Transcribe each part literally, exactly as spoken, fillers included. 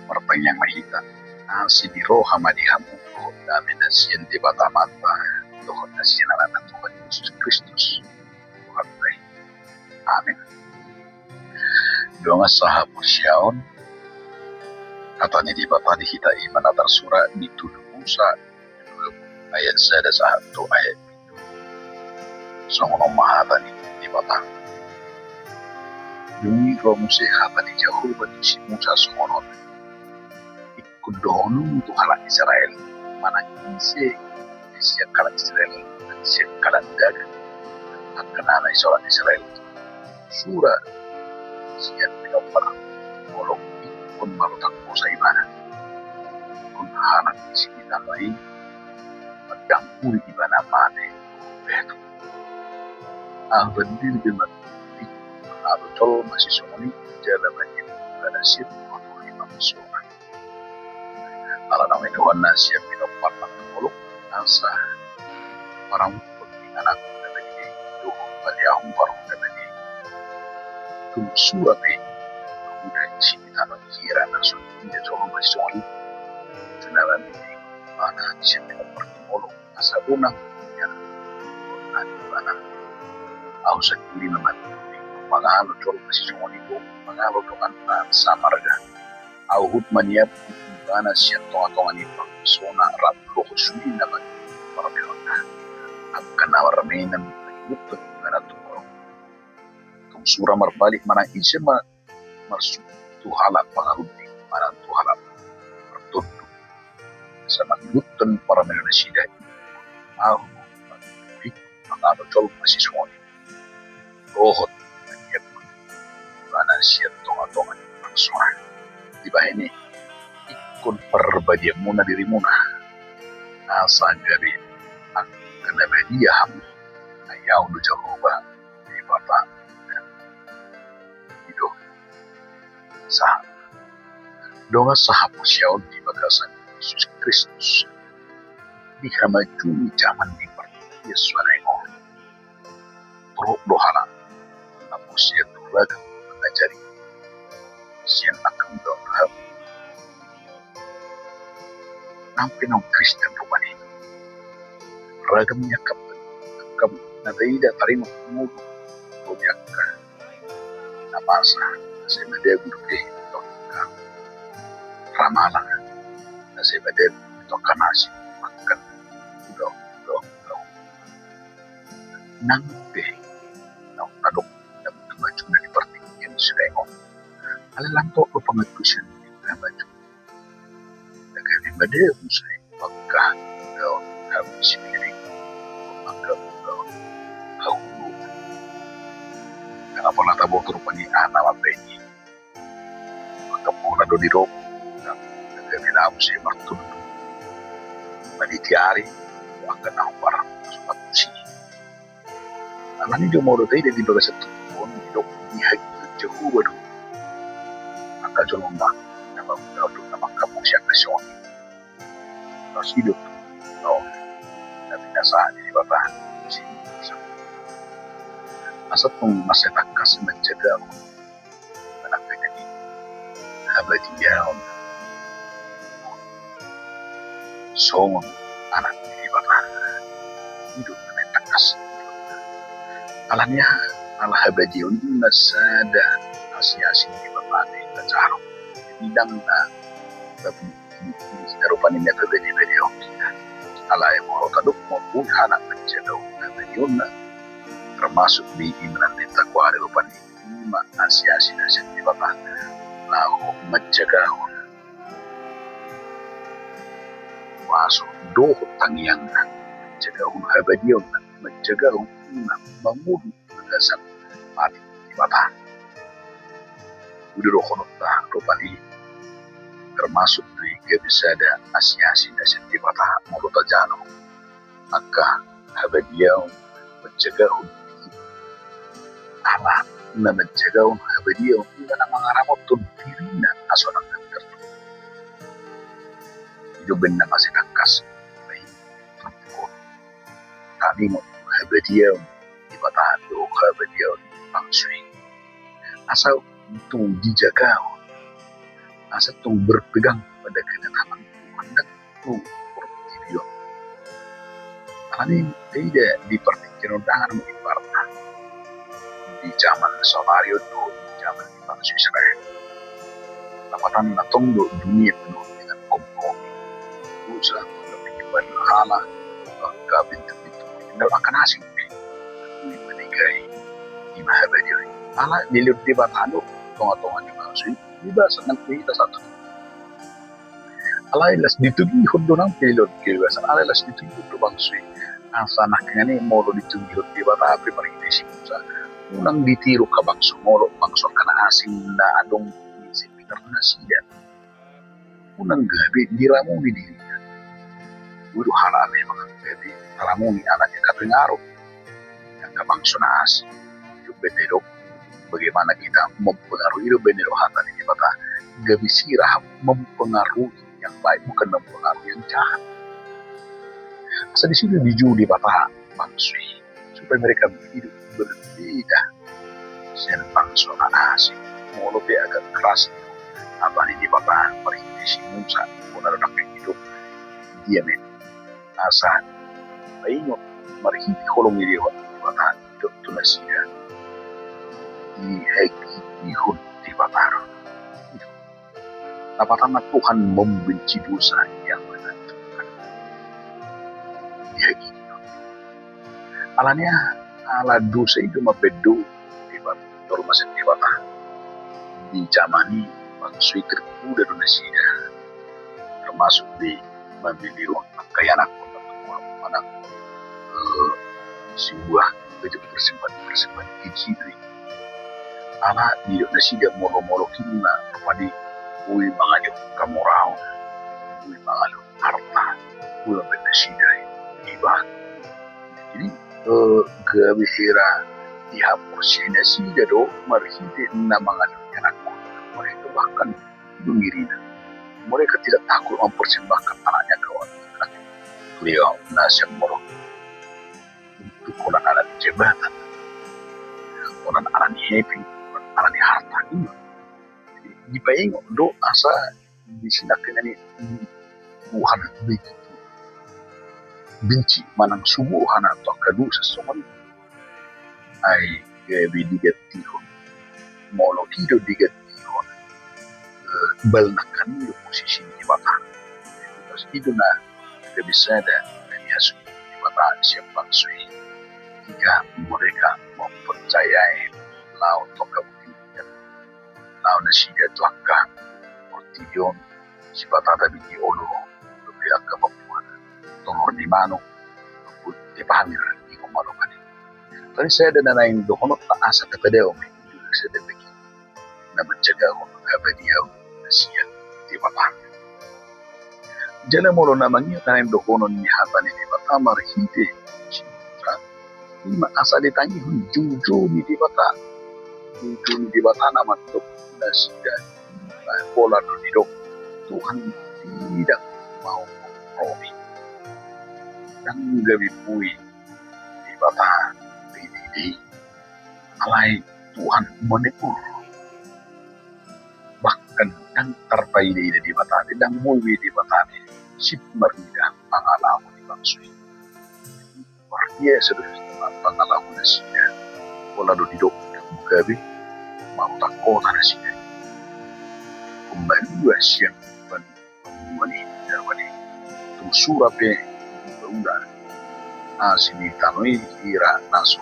Martangiang ma hita. Asi ni roha ma di hamu dohot dame na sian Debata Amanta dohot na sian Anakna Tuhan Jesus Kristus, Tuhanta i. Amen. Dongan sahaporseaon, hata ni Debata di hita i ma na tarsurat di Tudu Musa, ayat sada sahat tu ayat pitu. Songon on ma hata ni Debata. Dung i ro muse hata ni Jahowa tu si Musa songon on: Ingkon dohononmu tu halak Israel, manang ise sian halak Israel, sian halak daging, angka na naeng solat Israel, sura sian pinompar ni holong, ingkon malotak hosa ibana. Ingkon halak ni si Itama i mandampuri ibana mate. Betul. Ahu sandiri pe mandampuri, mangalo jolma sisongon i, jala manjadi ibana sian tonga-tonga ni bangso. Ala naung inuhonna sian pinompar na holong, asa paranguhon ni anakku na badia i dohot paleahon parhon na badia i. Tung sura pe, mangula i si Itama i hira na so dia jolma sisongon i, jala manjadi ibana sian pinompar na holong. Asa unang ia ibana. Ahu sandiri ma mandampuri, mangalo jolma sisongon i, mangalo donganna samarga. Ahu huhut maniap ibana sian tonga-tonga ni bangsona rap dohot sude na marmeaonna, angka na marmeam mangihuthon ibana tu holong. Tung sura marbalik manang ise ma marsuhut tu halak pangarunding manang tu halak martondung, asa mangihuthon parmeaon nasida i. Ahu mandampuri, mangalo jolma sisongon i, dohot maniap ibana sian tonga-tonga ni bangsona. Dibahen i, ingkon parbadiamuna dirimuna, asa gabe angka na badia hamu. Ai ahu do Jahowa Debata. I do sahat. Dongan sahaporseaon di bagasan Jesus Kristus, di hamajuon ni jaman ni partingkian sude on, torop do halak na porsea tu ragam pangajari sian angka undang-undang. Nang pe naung Kristen rupani, ragam ni angka, angka na taida taringot ngolu, do di angka na masa na sai madabu dope tu angka ramalan, na sai madabu tu angka na asi, bahkan udah, udah, udah. Nang pe naung adong na hamajuon di partingkian sude on, alai lam torop do pangantusion ni hamajuon. Na gabe madabu sai angka undang-undang sipilih, angka undang-undang haulu. Nang apala taboto rupani aha na mambaen i. Angka pola do didok, na gabe na muse martundung, manitiari angka na hombar supat tusi. Alani do molo taida di bagasan turpuk on, didok dihagigihon Jahowa do angka jolma na mangula do na mangkaposi angka songon i. Laos didok tu, laos na binasaha ni Debata si Musa. Asa tung mansai tangkas manjagahon anak bini i, habadiaon songon anak ni Debata. I do na naeng tangkas. Alani aha? Ala habadiaon i ma sada asi-asi ni Debata na tajalo. Jadi ndang na, tapi i, i, i na rupani na pabadia-badiaon hita. Alai molo tadok ma boi halak manjagahon habadiaonna, termasuk di imanan ni takuari rupani. I ma asi-asi na sian Debata, laho manjagahon huaso dohot tangiangna, manjagahon habadiaonna, manjagahon unang mangolu bagasan patik ni Debata. Udah dohononta rupani, termasuk do i gabe sada asi-asi na sian Debata molo tajalo angka habadiaon manjagahon diri. Ala na manjagahon habadiaon i ma na mangaramothon dirina asa unang gabe tartundung. I do umbahen na mansai tangkas bahen turpuk on, taringot habadiaon Debata dohot habadiaon bangso i. Asa tung dijagahon Asa tong berpegang pada kedatangan Tuhan, ndang tu portibi on. Alani i taida di partingkian on ndang adong imbarta di jaman saonari on dohot di jaman ni bangso Israel. Lapatanna tong do dunia penuh dengan kompromi. Dosa, penghinaan, angka pintu-pintu, angka na asing pe. Ima nigae, ima habadiaon. Ala dilehon Debata do tonga-tonga ni bangso i, dibahen nang tu hita sahat tu Alai las ditogihon do nang pe dilehon kebebasan, alai las ditogihon do bangso i. Asa nangkiningan i molo ditogihon Debata pe marhite si Musa, unang ditiru angka bangso, molo bangso angka na asing na adong di sekitar nasida, unang gabe diramuni dirina. Boi do halak memang gabe taramuni ala ni angka pengaruh angka bangso na asing. Umbahen na didok, bagaimana kita mempengaruhi, umbahen na didok hata ni Debata, gabe sirah mempengaruhi yang baik, bukan mempengaruhi yang jahat. Asa disi do dijou Debata bangso i supaya mereka hidup berbeda sian bangso na asing. Molo pe agak keras hata ni Debata marhite si Musa, molo na didok dia men asa paingot marhite holong ni Debata. Didok tu nasida, dihagigihon Debata do. Lapatanna Tuhan membenci dosa yang menentukan. Dihagigihon. Alani aha? Ala dosa i do mambahen dou Debata, jolma sian Debata. Di jaman i bangso i tergoda do nasida, termasuk di mamilihon angka ianakhon na tumorang manang, eh, sebuah bentuk persembahan-persembahan keji do i. Ala didok nasida molo-molo hina rupani boi mangalehon hamoraon, boi mangalehon arta, boi mambahen nasida i iba. Jadi, eh, gabe hira dihaporseai nasida do marhite na mangalehon ianakhon, marhite bahkan dung irina. Mereka tidak takut mempersembahkan anaknya ke orang, beliau nasib murah untuk holan ala ni jabatan, holan ala ni hepeng, holan ala ni harta. Ima dipaingot do asa disi nangkiningan i Tuhan begitu benci manang sugu hana tu angka dosa songon i. Ai gabe digantihon, molo i do digantihon, eh, bal nangkin i do posisi ni Debata. Terus i do na gabe sada na nihasuhi Debata sian bangso i. Jika mereka mempercayai laho tu angka bukti, laho nasida tu angka portibi on, sipata tabi ni olo, dope angka bambuana, tolor ni manuk, dope pangir, ingkon maloka ni. Tadi sada na naeng dohononta asa tapadao ma i, sada bagi na manjagahon habadiaon na sian Debata. Jala molo na mangido na naeng dohonon ni hata ni Debata marhite si Musa, ima asa ditangihon joujou ni Debata. Joujou ni Debata na mandok nasida. Pola do didok Tuhan tidak mau kompromi. Ndang gabe boi Debata pede i. Alai Tuhan menegur. Bahkan ndang tarpaida-ida Debata be, ndang boi be Debata be sip marida pangalaho ni bangso i. Luar biasa do pangalaho nasida. Pola do didok gabe marutak kota nasida. Pembaruan sian pembunuhan i, darwani. Tung sura pe dipaula asi ni tano i hira na so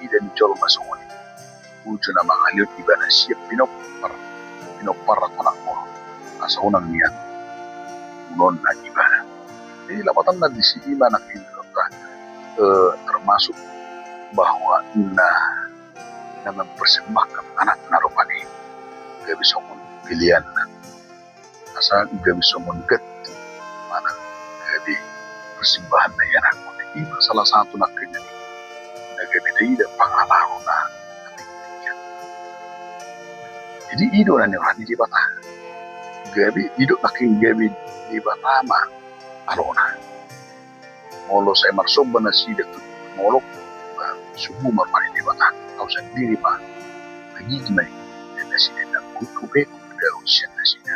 diida ni jolma songon i. Uju na mangalehon ibana sian pinompar, pinompar anak molo asa unang nian unonna ibana. Jadi lapatanna disi ima nangkin, eh, termasuk bahwa na, na mempersembahkan anakna rupani gabe songon pilihanna. Asa gabe songon ganti manang gabe persembahan na ianakhon. Ima salah satu nangkin na gabe taida pangalaho na tingki. Jadi i do na niroha ni Debata. Gabe didok nangkin gabe Debata ma alona. Molo sai marsomba nasida tu Molok, ba, sugu ma rupani Debata, au sandiri ma, bagigi ma i, dan nasida ndang huhut hupekon dao sian nasida.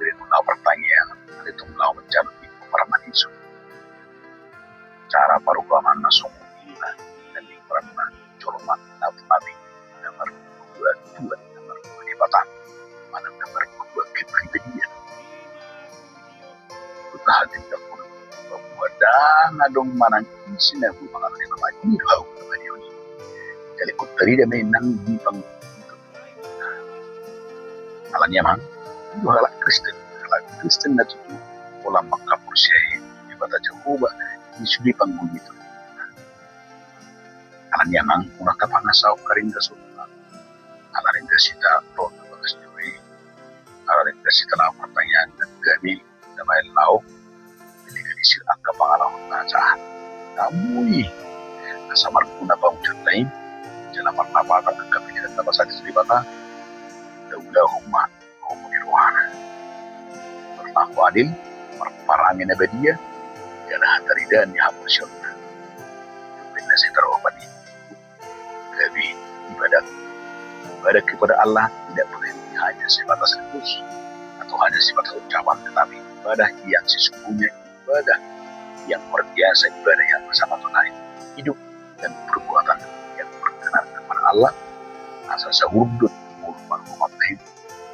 Jadi tong laho partangiangan, jadi tong laho manjalo di parmaniso. Cara parugaman na songon i ma na ninggolan na jolma na paming, na martua, tua na martua Debata, manang na martua kepribadian. Tahe di dapur bahwa ndang adong manang ise na boi mangalehon Debata i, do hau na madion i. Jadi ingkon tarida ma i nang di panggung. Alani i amang, i do halak Kristen, halak Kristen na tutu pola mangkaporseai Debata Jahowa di sude panggung i. Alani i amang, unang tapangasahon haringgasonta. Ala ringgas hita ro tu bagas jolo i, ala ringgas hita laho partangiangan, gabe na baen laho, jadi gabe sir angka pangalaho na jahat. Namun i asa marguna pangujunta i, jala marlapatan angka pikiran na pasahat tu Debata. Taulahon ma homo ni rohana, marlaku adil, marparange na badia, jala hataridaan ni haporseaonna. Dope na sai taroban i, gabe di Ibadah kepada Allah tidak boleh hanya sebatas ritual atau hanya sebatas ucapan, tetapi ibadah yang sesungguhnya, ibadah yang luar biasa, ibadah yang bersama Tuhan, hidup dan perbuatan yang berkenan kepada Allah. Asa saurdot ngolu marhomanta i,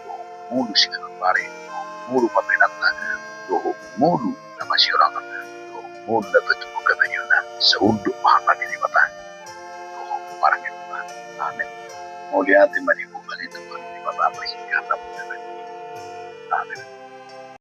dohot ngolu siganup ari, dohot ngolu pambahenanta, dohot ngolu na masiorang, dohot ngolu na patuduhon hata ni Debata, saurdot ma hata ni Debata dohot parange. Amen. Mauliate ma di